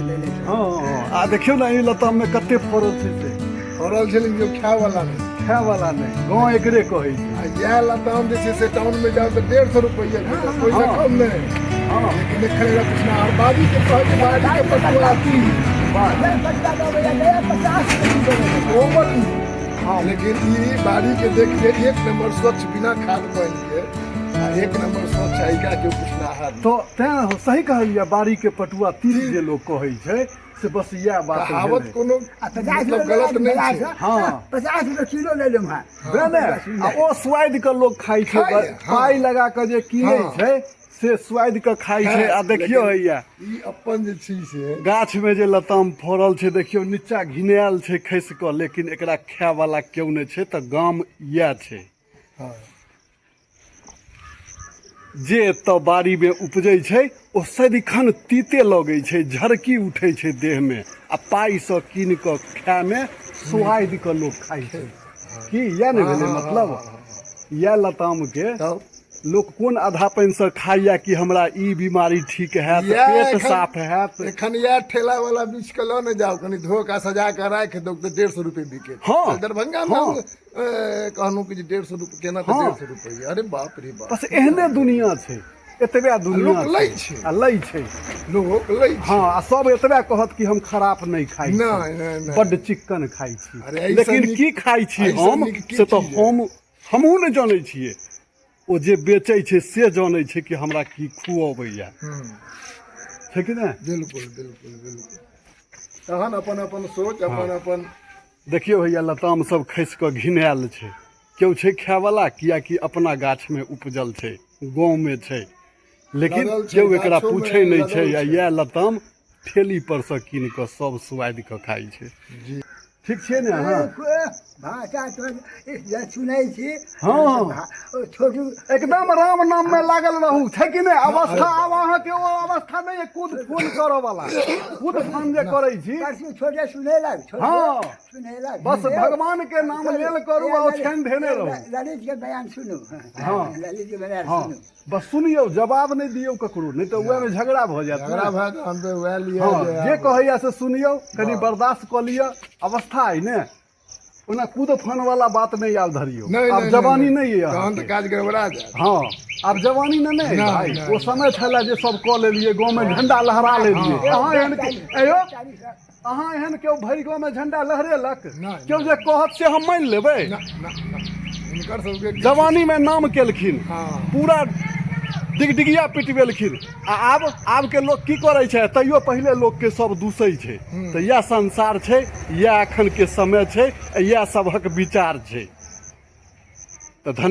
लेने छै। हँ हँ, आ देखियौ ने एहि लताममे कते फड़ल छै से। फड़ल छै लेकिन केओ खाय वाला नहि। खाय वाला नहि, गाँव एकरे कहै छै। आ इएह लताम जे छै से टाउनमे जाउ तऽ 150 रुपैआ भेटत, ओहिसँ कम नहि। लेकिन एखन एकरा पूछना आओर बाड़ी के कहै छै, बाड़ी के पटुआ नहीं, पटुआ दऽ दैया, 50 रुपए किलो दऽ। ओ बड़ नीक। लेकिन ई बाड़ी के देखिए एक नंबर स्वच्छ बिना खाद पानि के आ एक नंबर स्वच्छ आ एकरा केओ पुछनाहार नहि। तऽ तैं सही कहलियै, बाड़ी के पटुआ तीत जे लोक कहै छै से बस इएह बात कहावत भेलै। कोनो आ 50 मतलब रुपए गलत नहि छै। 50 रुपए किलो ले लेब हँ। वएह ने, आ ओ स्वाद के लोक खाइ छै, खाइ, हँ। पाइ लगा कऽ जे कीनै छै से स्वाद के खाइ छै। आ देखियौ लेकिन हैया ई अपन जे छै से गाछ में जे लताम फड़ल छै, देखियौ नीचा घिनायल छै खसि कऽ, लेकिन एकरा खाय वाला केओ नहि छै। तऽ गाम इएह छै जे एतऽ बाड़ीमे उपजै छै ओ सदिखन तीते लगै छै, झरकी उठै छै देहमे, आ पाइसँ कीन कऽ खायमे स्वाद कऽ लोक खाइ छै। की इएह ने भेलै मतलब? इएह लतामके तब लोक कोन आधा पानिसँ खाइया कि हमरा ई बीमारी ठीक हैत, इएह पेट एखन साफ हैत। एखन इएह ठेला वाला बीछ के लऽ ने जाउ, कनि धो कऽ सजा कऽ राखि दौ तऽ 150 रुपए बिके। दरभंगा मे हम, कहलहुँ कि जे 150 रुपए केना? तऽ 150 रुपए, अरे बाप रे बाप। बस एहने दुनिया छै, एतबे दुनिया लोक लै छै। आ लै छै, लोक लै छै। हँ, आ सब एतबे कहत कि हम खराब नहि खाइ छी, नहि, नहि, नहि। बड्ड चिक्कन खाइ छी। अरे एहिसँ लेकिन नीक- की खाइ छी एहिसँ हम नीक की से तऽ चीज हम हमहूँ नहि जनै छियै, ओ जे बेचै छै से जनै छै कि हमरा की खुअबैया छै कि नहि। बिल्कुल बिल्कुल बिल्कुल। तहन अपन अपन सोच, अपन अपन। देखियौ भैया, लताम सब खसि कऽ घिनायल छै, केओ छै खायवला? कियाकि अपना गाछमे उपजल छै, गाँवमे छै, लेकिन लगल छै, केओ एकरा गाछोमे पूछै नहि छै। लगल आ छै। इएह लताम ठेली पर सँ कीन कऽ सब सुआदि कऽ खाइ छै। जी, ठीक छियै ने अहाँ? भाषा तो सुनै छी। छोटू एकदम राम नाम में लागल रहू, छै कि नहि? अवस्था आब अहाँके ओ अवस्था नहि अइ कूद फोन करऽ वाला, कूद फोन जे करै छी। परसू छोटे सुनेलक, छोटे सुनेलक। बस भगवान के नाम लेल करू आ ओछाइन धेने रहू। ललित के बयान सुनू। ललित के बयान सुनू। बस सुनियौ, जवाब नहि दियौ ककरो, नहि तऽ उएहमे झगड़ा भऽ जायत। झगड़ा भए तऽ हम तऽ वएह लिए जे कहैया से सुनियौ, कनि बर्दाश्त कऽ लिअ, अवस्था अइ ने। ओना कूद फान वाला बात नहि आब धरियौ, नहि, आब नहि, जवानी नहि, नहि अइ तहन तऽ अहाँके। काज गड़बड़ा जायत। हँ, आब जवानी ने नहि नहि, भाइ। नहि, ओ समय छलै जे सब कऽ लेलियै, गाँवमे झंडा लहरा लेलियै। अहाँ एहन अयो, अहाँ एहन केओ भरि गाँवमे झंडा लहरेलक? नहि, केओ जे कहत से हम मानि लेबै? ना ना ना, हिनकर सबके जवानीमे नाम केलखिन, पूरा डिगडिगिया पिटबेलखिन, आ आब आबके लोक की करै छै? तैयो पहिले लोकके सब दूसै छै। तऽ इएह संसार छै, इएह एखनके समय छै, इएह सभक विचार छै। तऽ धन्यवाद।